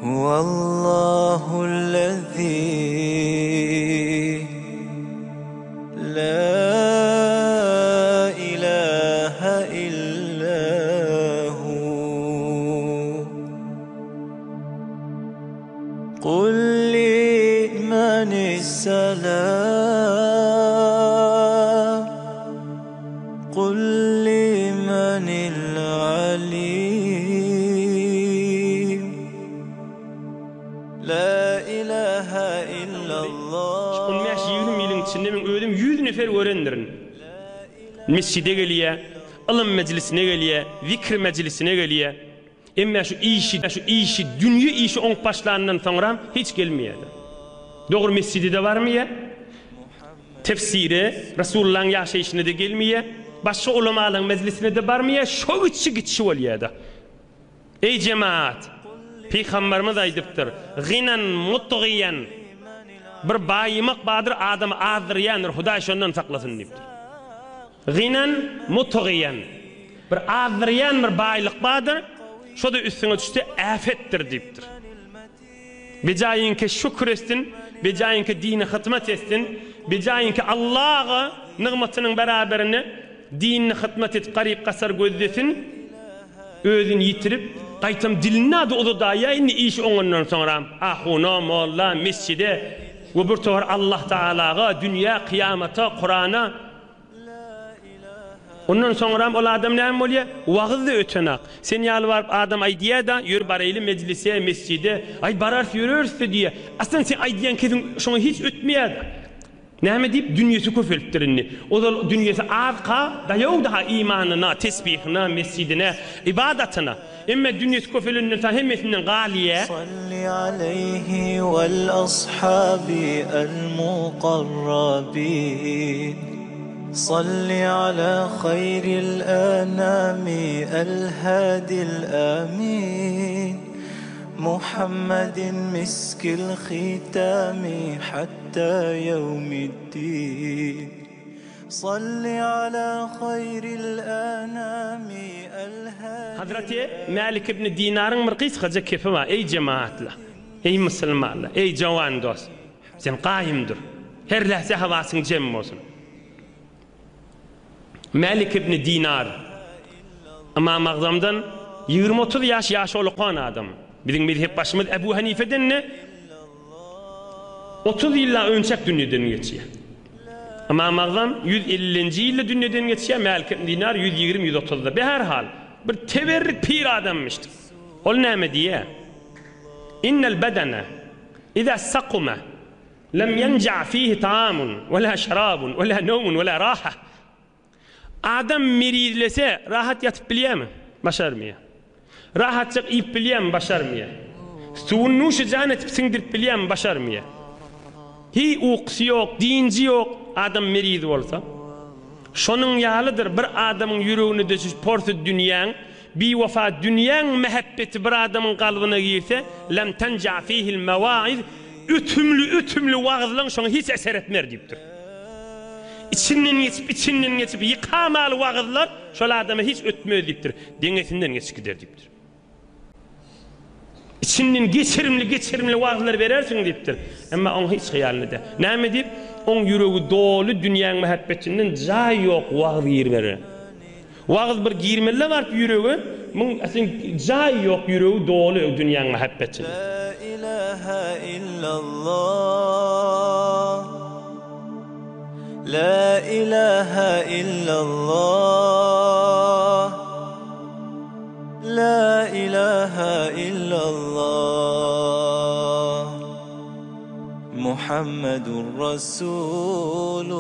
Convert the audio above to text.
Huwallahullezî lâ ilâhe illâ hu. Kul li menisselâm Kul li menil alim La ilahe illallah. Şu on bäş-ýigrimi ýylyň içinde men özüm ýüz nefer görendirin. Mesjide gelýär, ylym mejlisine gelýär, zikr mejlisine gelýär. Emme şu işi, şu işi, dünýe işi oňup başlandan soňram hiç gelmeýärler. Dogry mesjide-de barmaýar, tefsire, Resulullahyň ýaşaýşyna-da gelmeýär, başga ulamalaryň mejlisine-de barmaýar, şo gitşi gitşi bolýar-da. Eý jemaat! Pygamberimiz aýdypdyr, Gynan mutgyýan, bir baýymak bardyr, adamy azdyrýandyr, Hudaý şondan saklasyn diýipdir. Gynan mutgyýan, bir azdyrýan bir baýlyk bardyr, şo-da üstüňe düşse äpetdir diýipdir. Bejaýyňky şükür etsin, bejaýyňky dine hyzmat etsin, bejaýyňky Allaha nygmatynyň beraberinde dinine hyzmat edip garyp-gasar gözlesin, özüni ýitirip, gaýtam dilini-de uzadaýýar indi işi oňandan soňra ahuna, molla, mesjide we bir towar Allah Tagalaga, dünýä, kyýamata, Kurana. Ondan soňram ol adam näme bolýar? Wagyz-da ötenak. Sen ýaly baryp adam aýdýar-da, ýör baraýly mejlise, mesjide. Aý bararys ýöreris-de diýýär. Aslynda seň aýdýan kesiň şoňa hiç ötmeýär-de. Näme diýip, dünýesi köpelipdir indi. Ozal dünýesi azka, daýawdy-ha imanyna, tesbihine, mesjidine, ybadatyna. Emma dünýesi köpelenden soň hemmesinden galýar. Salli aleýhi wal ashabi al mukarrabin Salli ala haýril anami al hadil amin Muhammedin miskil hitami hatta ýewmiddin. Salli ala haýril anami el-hadi. Hazreti Mälik ibn Dinaryň bir gysgaja kepi bar, Eý jemagatlar! Eý musulmanlar! Eý jowan dost! Sen gaýym dur! Her lähze hawasyň jem bolsun! Mälik ibn Dinar Ymam Agzamdan ýigrimi-otuz ýaş ýaşy ulukan adam. Biziň mezhepbaşymyz Ebu Hanifeden-de 30 ýylla önçäk dünýeden geçýär. Ymam Agzam 150-nji ýylda dünýeden geçýär, Mälik ibn Dinar 120-130-da. Beherhal, bir teberrik pir adammyşdyr. Ol näme diýýär? Innel bedene iza sakume lem ýenja fihi taamun we la şerabun we la nowmun we la raha. Adam merizlese, rahat ýatyp bilýärmi? Başarmaýar. Rahatjak iýip bilýärmi? Başarmaýar. Suwuny nuşy-jan etip siňdirip bilýärmi? Başarmaýar. Hiý ukusy ýok, dynjy ýok, adam meriz bolsa. Şonuň ýalydyr, bir adamyň ýüregine düşüş porsy dünýäň, biwefa dünýäň mähebbeti bir adamyň kalbyna girse, lem tenja fihil mewaiz, ötümli-ötümli wagyzlaň şoňa hiç eser etmer diýipdir. Içinden geçip, içinden geçip, ýykamaly wagyzlar şol adama hiç ötmez diýipdir. Deňesinden geçip gider diýipdir. Içinden geçirimli, geçirimli wagyzlar berersiň diýipdir. Emma oň hiç hyýalynda däl. Näme diýip? Oň ýüregi doly dünýäň mähebbetinden jaý ýok wagyz girmere. Wagyz bir girmeli baryp ýürege, muň aslyn jaý ýok ýüregi doly dünýäň mähebbetinden. La ilahe illallah La ilahe illallah La ilahe illallah Muhammedur Rasulullah.